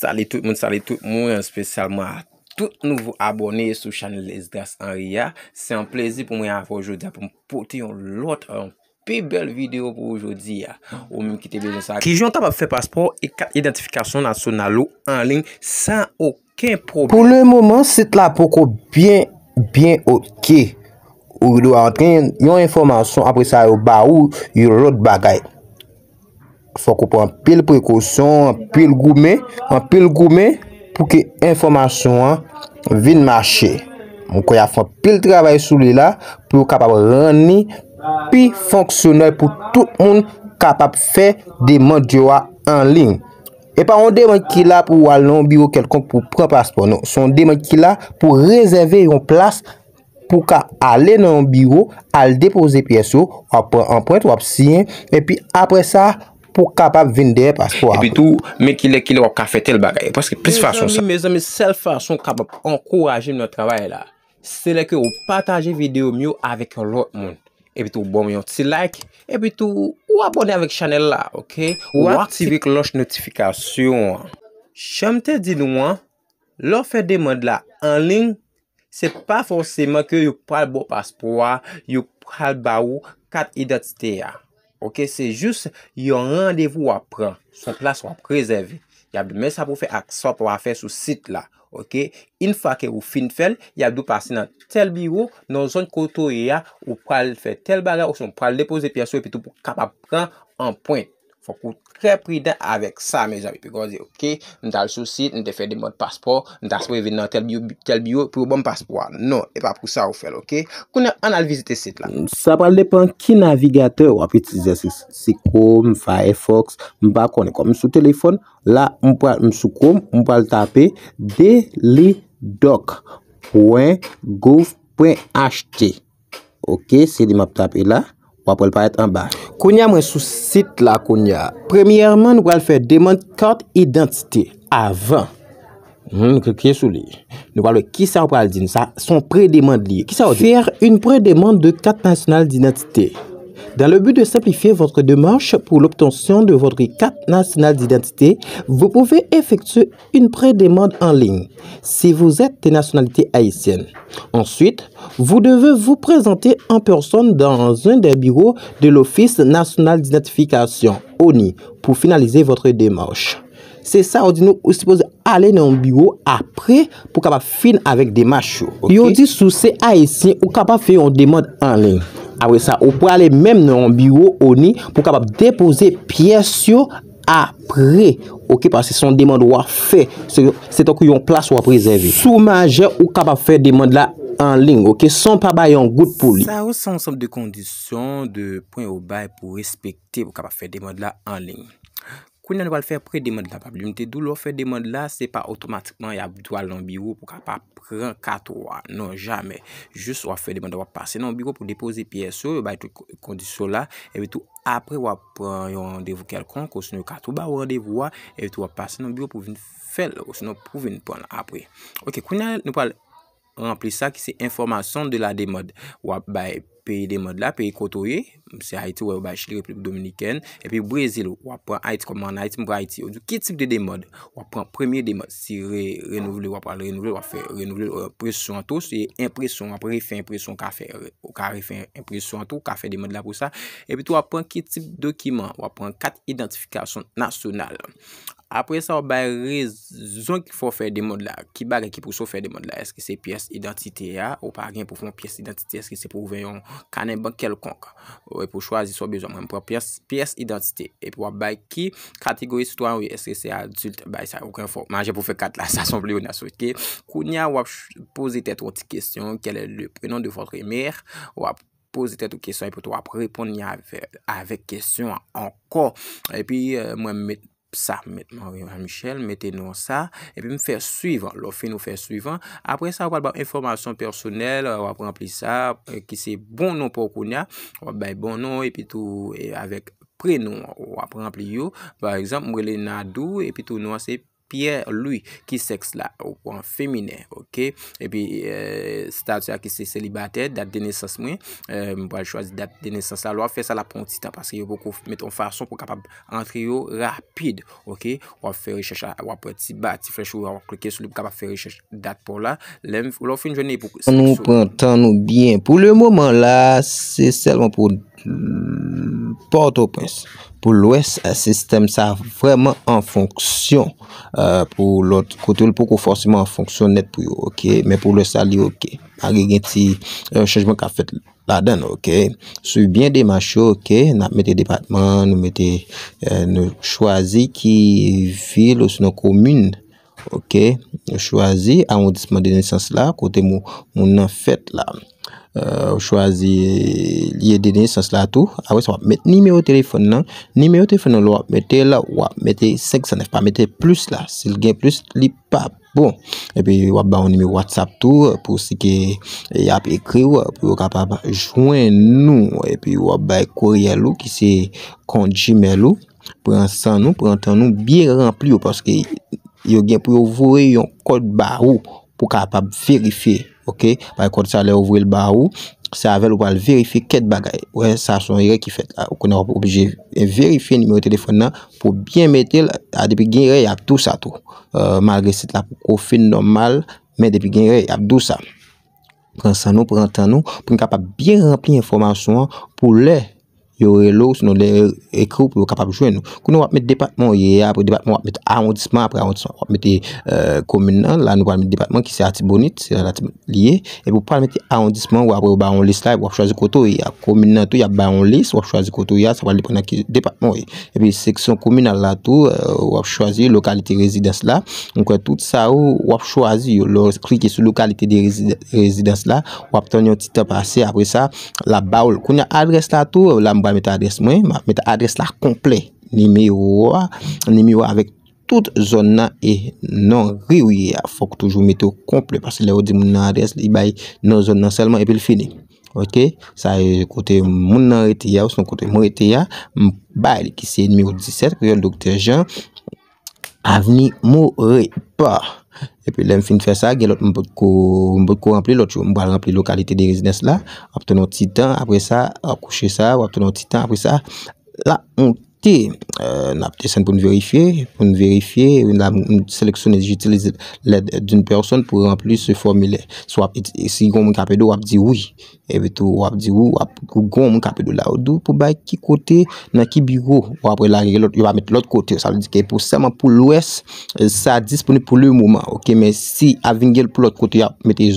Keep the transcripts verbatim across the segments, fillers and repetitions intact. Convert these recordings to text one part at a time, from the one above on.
Salut tout moun, salut tout moun, espesyalman a tout nouvo abòne sou chanèl Esdras Henry a. Se yon plezi pou mwen avè w jodi a pou m pote yon lòt, yon pi bèl videyo pou ou jodi a. Ou menm ki te bezwen sa. Kijan w kapab fè paspò e kat idantifikasyon nasyonal ou an liy san okenn pwoblèm? Pou le moman, sit la poko byen, byen oke. Ou dwe antre yon enfòmasyon, apre sa, yo ba ou yon lòt bagay. Fòk ou pran anpil prekosyon, anpil goumen, anpil goumen pou ke enfòmasyon an vin mache. Mwen kwè y ap fè anpil travay sou li la pou yo kapab rann li pi fonksyonèl pou tout moun kapab fè demann yo a an liy. E pa yon demann ki la pou w al nan yon biwo kèlkonk pou pran paspò, non. Se yon demann ki la pou rezève yon plas pou w ka ale nan yon biwo, al depoze pyès yo, w ap pran anprent, w ap siyen, epi apre sa, pou w kapab vin dèyè paspò a. Epi tou, men kilè, kilè w ap ka fè tèl bagay. Paske plis fason sa. Mezanmi, mezanmi, sèl fason w kapab ankouraje m nan travay la, se lè ke w pataje videyo m yo avèk yon lòt moun. Epi tou, w ban m yon ti like. Epi tou, w abòne avèk chanèl la, oke? W aktive klòch notifikasyon an. Jan m te di nou an, lè w fè demann la an liy, se pa fòseman ke yo pral ba w paspò a, yo pral ba ou kat idantite a. Oke, se jis yon randevou w ap pran, se yon plas w ap rezève. Y ap di w men sa pou w fè ak sa w pa fè sou sit la. Oke, yon fwa ke ou fin fè l, y ap di w pase nan tèl biwo, nan zòn kote w ye a, ou pral fè tèl bagay, osnon ou pral depoze pyès ou, epi tou pou w kapab pran anprent. Fòk ou trè pridan avèk sa, mezanmi. Piko w di, oke, m t al sou sit, m te fè demann paspò, m ta sipoze vin nan tèl biwo, tèl biwo pou yo ban m paspò a. Non, e pa pou sa ou fè l, oke? Kounye a, ann al vizite sit la. Sa pral depann ki navigatè w ap itilize, si, si Chrome, Firefox, m pa konnen. Kòm m sou telefòn, la, m pral, m sou Chrome, m pral tape delidoc pwen gouv pwen H T. Oke, se li m ap tape la. W ap wè l parèt anba. Kounye a, mwen sou sit la kounye a. Premyèman, nou pral fè demann kat idantite avan. Hmm, nou klike sou li. Nou pral wè kisa w pral di n. Sa, se yon pre-demann li ye. Kisa w di? Faire une pré-demande de carte nationale d'identité. Dans le but de simplifier votre démarche pour l'obtention de votre carte nationale d'identité, vous pouvez effectuer une pré-demande en ligne si vous êtes de nationalité haïtienne. Ensuite, vous devez vous présenter en personne dans un des bureaux de l'Office national d'identification, O N I, pour finaliser votre démarche. Se sa yo di nou, ou sipoze ale nan yon biwo apre pou kapab fin avèk demach yo. Oke? Yo di si w se Ayisyen, ou kapab fè yon demann an liy. Apre sa, ou prale menm nan yon biwo O N I pou kapab depoze pyès yo apre. Oke, paske se yon demann w ap fè. Se, se tankou yon plas w ap rezève. Si w majè, ou kapab fè demann la an liy, oke, san w pa bay yon goud pou li. Sa yo se yon ansanm de kondisyon, de pwen yo bay pou respekte pou kapab fè demann la an liy. Kounye a nou pral fè pre-demann la. Pa bliye m te di w, lè w fè demann la, se pa otomatikman y ap di w al nan biwo pou kapab pran kat ou a. Non, jamè. Jis w ap fè demann la, w ap pase nan yon biwo pou depoze pyès yo, yo bay tout ko-, kondisyon la, epi tou apre w ap pran yon randevou kèlkonk, osnon yo ka tou ba w randevou a, epi tou w ap pase nan biwo pou vin fè l, osnon pou vin pran l apre. Oke, kounye a nou pral ranpli sa ki se enfòmasyon de la demande. W ap bay peyi demann la, peyi kote w ye. M se Ayiti, w wè yo bay Chili, Repiblik Dominikèn, epi Brezil, w ap pran Ayiti kòm ann Ayiti, m pran Ayiti. Yo di w ki tip de demann? W ap pran premye demann. Si re-, renouvle, w ap pral renouvle, w ap fè renouvle, euh, enpresyon an tou. Si enpresyon, w ap refè enpresyon, w ka fè, w ka refè enpresyon an tou, w ka fè demann la pou sa. Epi tou, w ap pran ki tip dokiman? W ap pran kat idantifikasyon nasyonal. Apre sa, w ap bay rezon ki fè w fè demann la. Ki bagay ki pouse w fè demann la? Èske se pyès idantite a? Ou pa gen pou fè yon pyès idantite? Èske se pou ouvè yon kanè bank kèlkonk? Ou, pou chwazi sa w bezwen. Mwen, m pran pyès, pyès idantite. Epi w ap bay ki kategori sitwayen w ye. Èske se adilt? Bay sa. Ou gen fò majè pou fè kat la. Sa se yon pleyonasyon, oke? Kounye a, w ap ch-, poze tèt ou yon ti kesyon. Quel est le prénom de votre mère? W ap poze tèt ou kesyon epi tou w ap reponn li avè-, avèk kesyon an ankò. Epi, euh, mwen, m met sa, m met Marie Michel, mete non sa, epi m fè suivan. Lè w fin ou fè suivan. Apre sa, w pral ba w enfòmasyon pèsonèl, w ap ranpli sa, eh, ki se bon non pa w kounye a. W ap bay bon non, epi tou, eh, avèk prenon an, w ap ranpli yo. Pa egzanp, m rele Nadou, epi tou non an se Pierre Louis, ki sèks la, ou pran feminen, oke? Epi, eh, stati a ki se selibatè, dat de nesans mwen, eh, m pral chwazi dat de nesans la. Lè w ap fè sa, l ap pran yon ti tan, paske yo poko f-, met yon fason pou kapab antre yo rapid, oke? W ap fè rechèch la, w ap wè ti ba, ti flèch ou w ap klike sou li pou kapab fè rechèch dat pa w la. Lè m, lè w fin jwenn li pou An nou pran tan nou byen. Pou le moman la, se sèlman pou Pòtoprens. Pou Lwès, sistèm sa vrèman an fonksyon, eh, pou lòt kote, l poko fòseman an fonksyon nèt pou yo, oke? Men pou Lwès la, li oke. Malgre gen ti, eh, chanjman k ap fèt ladan l, oke? Swiv byen demach yo, oke? N ap mete depatman, nou mete, eh, nou chwazi ki vil osinon komin, oke? Nou chwazi awondisman de nesans la, kote mou-, moun nan fèt la. Eh, ou chwazi lye de nesans la tou. Apre sa, w ap met nimewo telefòn nan. Nimewo telefòn nan, lè w ap mete l, w ap mete senk san nèf. Pa mete plis la. Si l gen plis, li pa bon. Epi, w ap ba yon nimewo WhatsApp tou, pou si ke y ap ekri w, pou yo kapab jwenn nou. Epi, w ap bay koryèl ou, ki se kont Gmail ou. Pran san nou, pran tan nou, byen ranpli yo, paske yo gen pou yo voye yon kòd ba ou pou kapab verifye, oke? Paske kòd sa, lè yo voye l ba ou, se avè l ou pral verifye kèk bagay. Wè, sa se yon erè ki fèt la. Ou konnen w ap oblije verifye nimewo telefòn nan pou byen mete l. A, depi gen erè, y ap di w sa tou. Eh, malgre sit la poko fin nòmal, men depi gen erè, y ap di w sa. Pran san nou, pran tan nou, pou n kapab byen ranpli enfòmasyon an pou lè yo rele w, sinon lè yo ekri w pou yo kapab jwenn ou. Kounye a w ap met depatman w ye a, apre depatman w ap met awondisman, apre awondisman w ap mete, eh, komin nan. La nou pral met depatman ki se Latibonit, se la Latibonit li ye. Epi w pral mete awondisman ou, apre yo ba w yon lis la, epi w ap chwazi kote w ye a. Komin nan tou, y ap ba w yon lis, w ap chwazi kote w ye a, sa pral depann nan ki depatman w ye. Epi seksyon kominal la tou, eh, w ap chwazi lokalite rezidans la. M kwè tout sa ou, w ap chwazi yo. Lè w klike sou lokalite de rezid-, rezidans la, w ap tann yon ti tan pase, apre sa, l ap ba w l. Kounye a adrès la tou, la m pral mete adrès mwen, m ap mete adrès la konplè. Nimewo a, nimewo a avèk tout zòn nan e non ri w ye a. Fòk toujou mete w konplè, paske lè yo di moun nan adrès, li bay non zòn nan sèlman, epi l fini. Oke? Sa e kote moun nan rete a, osinon kote mwen rete a, m bay li ki se nimewo disèt, Kreyòl Doktè Jan, Avni Morepa. Epi lè m fin fè sa, gen lòt m potko, m potko ranpli lòt yo. M pral ranpli lokalite de rezidans la. W ap tann yon ti tan, apre sa, w ap kouche sa, w ap tann yon ti tan, apre sa, l ap monte. Eh, n ap desann pou n verifye. Pou n verifye, la, m seleksyone, j'utilise l'aide d'une personne pour remplir ce formulaire. Si w ap, si gen yon moun k ap ede w, w ap di wi. Epi tou, w ap di wi, w ap, gen yon moun k ap ede w la. Ou di w pou bay ki kote, nan ki biwo. W ap wè la, gen lòt, yo pa met lòt kote. Sa vle di ke pou sèlman pou Lwès, eh, sa disponib pou le moman, oke? Men si ap vin gen pou lòt kote, y ap mete,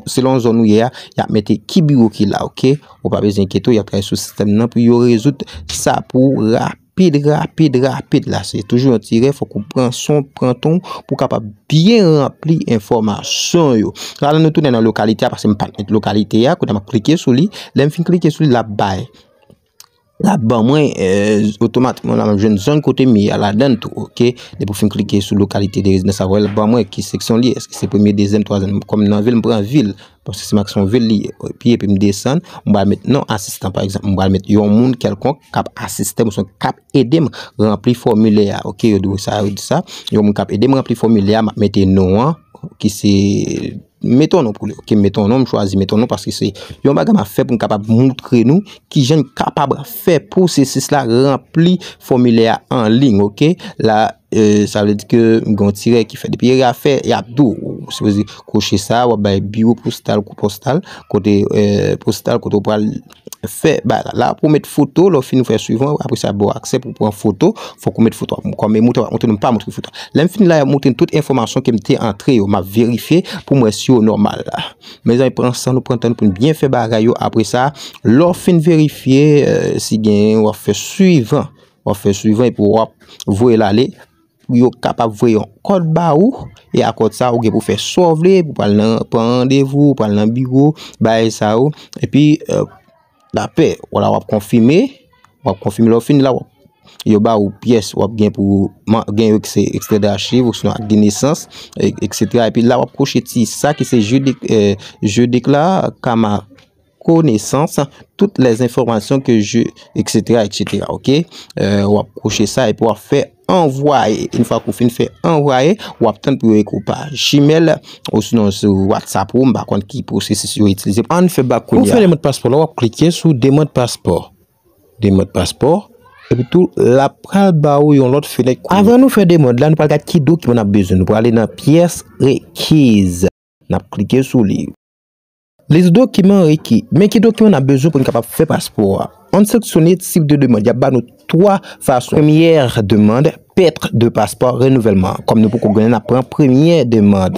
selon zòn ou ye a, y ap mete ki biwo ki la, oke? Ou pa bezwen enkyete w, y ap travay sou sistèm nan pou yo rezoud sa pou w rapid, rapid, rapid la. Se toujou yon ti erè, fòk ou pran san w, pran tan w pou w kapab byen ranpli enfòmasyon yo. La, nou tounen nan lokalite a, paske m pa t met lokalite a, kounye a m ap klike sou li. Lè m fin klike sou li, l ap bay. L ap ban mwen, eh, otomatikman, la, m ap jwenn zòn kote m ye a ladan l tou, oke? Depi w fin klike sou lokalite de rezidans, sa wè l ap ban mwen ki seksyon li ye, èske se premye, dezyèm, twazyèm, kòm nan vil, m pran vil, paske se maksonvil li ye. Epi, epi m desann, m pral met non asistan, pa egzanp, m pral met yon moun kèlkonk k ap asiste m, osnon k ap ede m ranpli fòmilè a, oke? Yo di w sa, yo di sa. Yon moun k ap ede m ranpli fòmilè a, m ap mete non an, ki se, mete yon non pou li, oke? M mete yon non, m chwazi mete yon non, paske se yon bagay m ap fè pou m kapab moutre nou kijan n kapab fè pwosesis la, ranpli fòmilè a an liy, oke? La, eh, sa vle di ke m gen yon ti erè ki fèt. Depi erè a fèt, y ap di w, ou sipoze kouche sa, w ap bay biwo postal, kou postal, kote, eh, postal, kote w pral fè bagay la. La, pou w met foto, lè w fin fè swivan, apre sa, ba w aksè pou w pran foto, fòk ou met foto. Kòm e moutre, w ap moutre nou, m pa moutre foto. Lè m fin la, y ap moutre n tout enfòmasyon ke m te antre yo, m ap verifye pou m wè si yo nòmal la. Mezanmi, pran san nou, pran tan nou pou n byen fè bagay yo. Apre sa, lè w fin verifye, eh, si genyen, w ap fè swivan. W ap fè swivan epi w ap voye l ale pou yo kapab voye yon kòd ba ou. E a kòd sa, ou gen pou fè sa w vle, pou pral nan, pran randevou, pral nan biwo, bagay sa yo. Epi, eh, dapre, w la, w ap konfime, w ap konfime lè w fini la, w ap, yo ba ou pyès, w ap gen pou, gen yo ki se ekstrè dachiv, osinon ak de nesans, e, etsetera. Epi la, w ap kouche ti sa ki se je dé-, eh, je déclare kama connaissance toutes les informations que je, et cetera, et cetera, ok? Euh, w ap kouche sa epi w ap fè anvwaye. Yon fwa ke w fin fè anvwaye, w ap tann pou yo ekri w pa Gmail, osinon sou WhatsApp ou, m pa konn ki pwosesis yo itilize. Ann fè bak kounye a. Pou fè demann paspò la, w ap klike sou demann paspò. Demann paspò. Epi tou, l ap pral ba ou yon lòt fenèt kounye a. Avan nou fè demann la, nou pral gade ki dokiman n ap bezwen. Nou pral ale nan pyès rekiz. N ap klike sou li. Lis dokiman reki. Men ki dokiman n ap bezwen pou n kapab fè paspò a? Ann seleksyone tip de demann. Y ap ba nou twa fason. Premyè demann, perte de passeport, renouvèlman. Kòm nou poko gen, n ap pran premyè demann.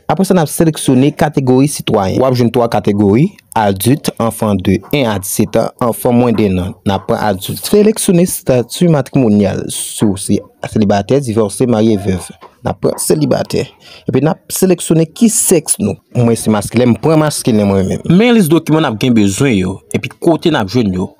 Apre sa, n ap seleksyone kategori sitwayen. W ap jwenn twa kategori, adilt, anfan de en a disèt an, anfan mwens de en an. N ap pran adilt. Seleksyone stati matrimonyal, si w se selibatè, divòse, marye, vèv. N ap pran selibatè. Epi n ap seleksyone ki sèks nou. Mwen se maskilen, m pran maskilen mwen menm. Men lis dokiman n ap gen bezwen yo, epi kote n ap jwenn yo.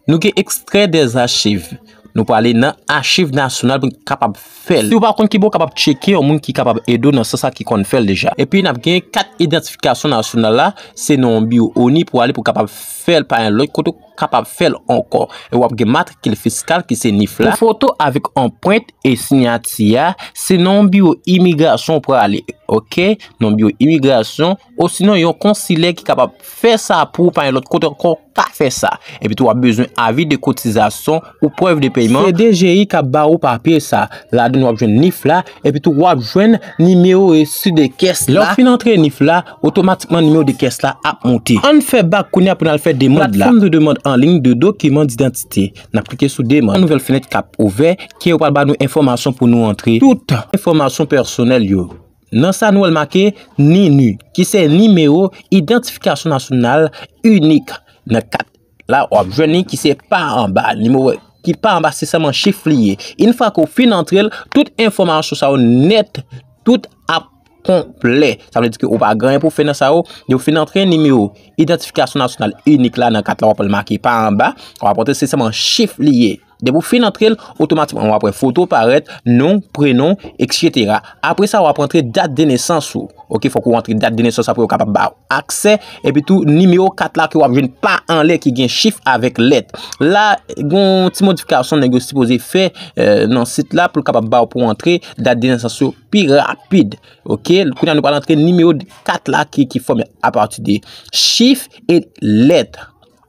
Nou gen extrait des archives. Nou prale nan Achiv Nasyonal pou n kapab fè l. Si w pa konn ki bò w kapab tcheke, yon moun ki kapab ede w nan sans sa ki konn fè l deja. Epi n ap gen kat idantifikasyon nasyonal la, se nan yon biwo ONI pou ale pou kapab fè l pa yon lòt kote, w kapab fè l ankò. E w ap gen matrikil fiskal ki se nif la. Pou foto avèk anprent e siyati a, se nan yon biwo imigrasyon w prale, ok? Nan yon biwo imigrasyon, osinon yon konsilè ki kapab fè sa pou ou, pa yon lòt kote ankò ka fè sa. Epi tou, w ap bezwen avi de kotizasyon ou prèv de peyman. Se DGI k ap ba ou papye sa. Ladan w ap jwenn nif la, epi tou w ap jwenn nimewo resi de kès la. Lè w fin antre nif la, otomatikman nimewo de kès la ap monte. Ann fè bak kounye a pou n al fè demann la. Plateforme de demande en ligne de documents d'identité. N ap klike sou demann. Yon nouvèl fenèt k ap ouvè, ke yo pral ba nou enfòmasyon pou nou antre tout enfòmasyon pèsonèl yo. Nan sa nou wè l make NINU, ki se nimewo idantifikasyon nasyonal inik. Nan kat la, w ap jwenn li ki se pa anba. Nimewo ki pa anba, se sèlman chif li ye. Yon fwa ke w fin antre l, tout enfòmasyon sa yo nèt, tout ap konplè. Sa vle di ke ou pa gen anyen pou w fè nan sa yo. Lè w fin antre nimewo idantifikasyon nasyonal inik la nan kat la, w ap wè l make pa anba. W ap antre, se sèlman chif li ye. Depi w fin antre l, otomatikman w ap wè foto parèt, non, prenon, etsetera. Apre sa, w ap antre dat de nesans ou. Ok, fòk ou antre dat de nesans ou pou yo kapab ba w aksè. Epi tou, nimewo kat la ke w ap jwenn pa anlè ki gen chif avèk lèt. La, gen yon ti modifikasyon nèg yo sipoze fè, eh, nan sit la pou l kapab ba w pou antre dat de nesans ou pi rapid. Ok, kounye a nou pral antre nimewo kat la ki, ki fòme apati de chif e lèt.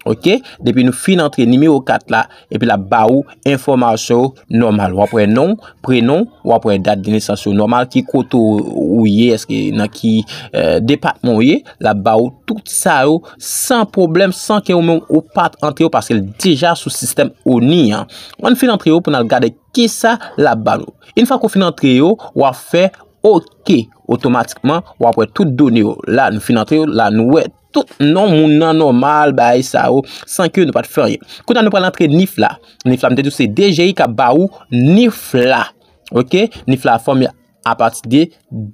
Ok, depi nou fin antre nimewo kat la, epi l ap ba ou enfòmasyon yo nòmal. W ap wè non, prenon, w ap wè dat de nesans yo nòmal, ki kote w, ou ye, èske nan ki, eh, depatman w ye, l ap ba ou tout sa yo san pwoblèm, san ke ou menm ou pa t antre yo, paske l deja sou sistèm ONI an. Ann fin antre yo pou n al gade kisa l ap ba nou. Yon fwa ke w fin antre yo, w ap fè oke. Otomatikman, w ap wè tout done yo. La, nou fin antre yo, la, nou wè tout non moun nan nòmal, bagay sa yo, san ke nou pa t fè anyen. Kounye a, nou pral antre nif la. Nif la, m te di w se DGI k ap ba ou nif la. Ok? Nif la fòme apati de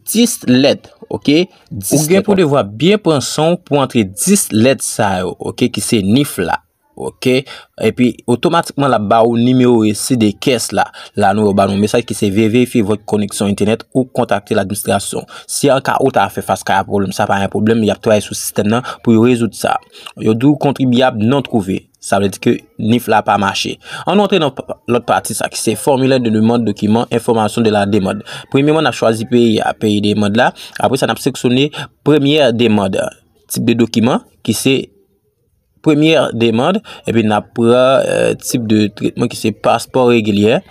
dis lèt. Ok? Dis lèt. Ou gen pou devwa byen pran san w pou antre dis lèt sa yo, ok, ki se nif la. Ok? Epi, otomatikman, l ap ba ou nimewo resi de kès la. La, nou ba nou mesaj ki se veuillez vérifier votre connexion internet ou contacter l'administration. Si an ka ou ta fè fas a pwoblèm sa, pa gen pwoblèm, y ap travay sou sistèm nan pou yo rezoud sa. Yo di w contribuable non trouvé. Sa vle di ke nif la pa mache. Ann nou antre nan p-, lòt pati sa, ki se formulaire de demande document, information de la demande. Premyèman, n ap chwazi peyi a, peyi demann la. Apre sa, n ap seleksyone premyè demann, tip de dokiman, ki se premyè demann, epi n ap pran, eh, tip de tretman ki se paspò regilye.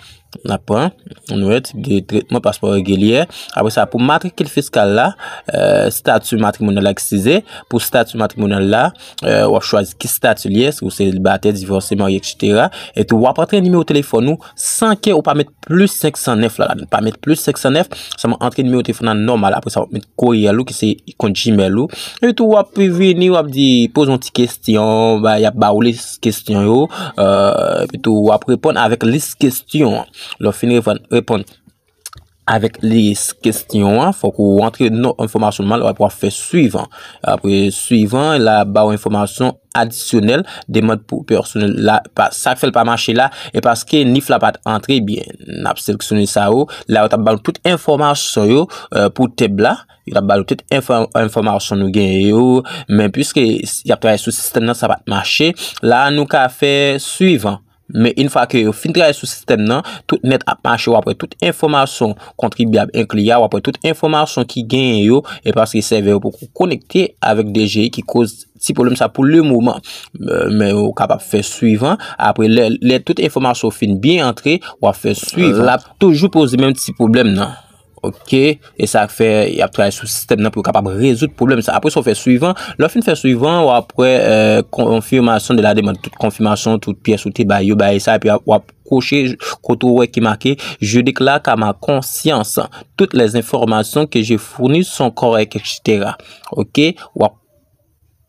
N ap pran, nou wè, tip de tretman paspò regilye. Apre sa, pou matrikil fiskal la, eh, stati matrimonyal la, eskize, pou stati matrimonyal la, eh, w ap chwazi ki stati l ye, si w selibatè, divòse, marye, etsetera. Epi w ap antre nimewo telefòn ou san ke w pa met plis senk san nèf la, ladan. Pa met plis senk san nèf, sèlman antre nimewo telefòn nan nòmal. Apre sa, w ap met koryèl ou, ki se kont Gmail ou. Epi tou, w ap vini, w ap di, poze yon ti kesyon, ba, y ap ba ou lis kesyon yo. Eh, epi tou, w ap reponn avèk lis kesyon an. Lè w fin reponn, reponn avèk lis kesyon an, fòk ou antre non, enfòmasyon nòmal, w ap fè swivan. Apre swivan, la ba w enfòmasyon adisyonèl, demann pou pèsonèl la, pa, sa k fè l pa mache la, e paske nif la pa t antre byen. N ap seleksyone sa yo, la yo t ap ba nou tout enfòmasyon yo, euh, pou tèb la, yo t ap ba nou tout enfò-, enfòmasyon nou genyen yo, men piske y ap travay sou sistèm nan, sa pa t mache, la nou ka fè swivan. Men yon fwa ke yo fin travay sou sistèm nan, tout nèt ap mache, w ap wè tout enfòmasyon kontribyab enkli a, w ap wè tout enfòmasyon ki genyen yo, e paske sèvè yo poko konekte avèk D G I ki koz ti pwoblèm sa pou le moman. Euh, men ou kapab fè swivan, apre lè, lè tout enfòmasyon fin byen antre, w ap fè swivan. L ap toujou poze menm ti pwoblèm nan. Ok, e sa k fè y ap travay sou sistèm nan pou yo kapab rezoud pwoblèm sa. Apre sa, w fè swivan. Lè w fin fè swivan, w ap wè, euh, confirmation de la demande. Tout konfimasyon, tout pyès ou te bay yo, bay sa, epi w ap koche kote w wè ki make je déclare qu'à ma conscience, toutes les informations que j'ai fournies sont correctes, et cetera. Ok, w ap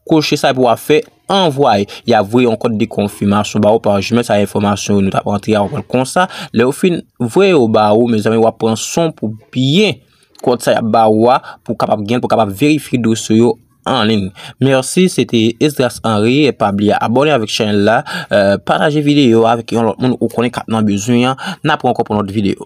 koche sa epi w ap fè anvwaye. Y ap voye yon kòd de konfimasyon ba ou pa Gmail, sa enfòmasyon yo nou t ap rantre a, w ap pran l konsa. Lè yo fin voye yo ba ou, mezanmi, w ap pran swen pou byen kòd sa y ap ba ou a, pou w kapab gen l, pou w kapab verifye dosye yo an liy. Mèsi, se te Esdras Henry, e pa bliye abòne avèk chanèl la, euh, pataje videyo a avèk yon lòt moun ou konnen k ap nan bezwen an. N ap wè ankò pou yon lòt videyo.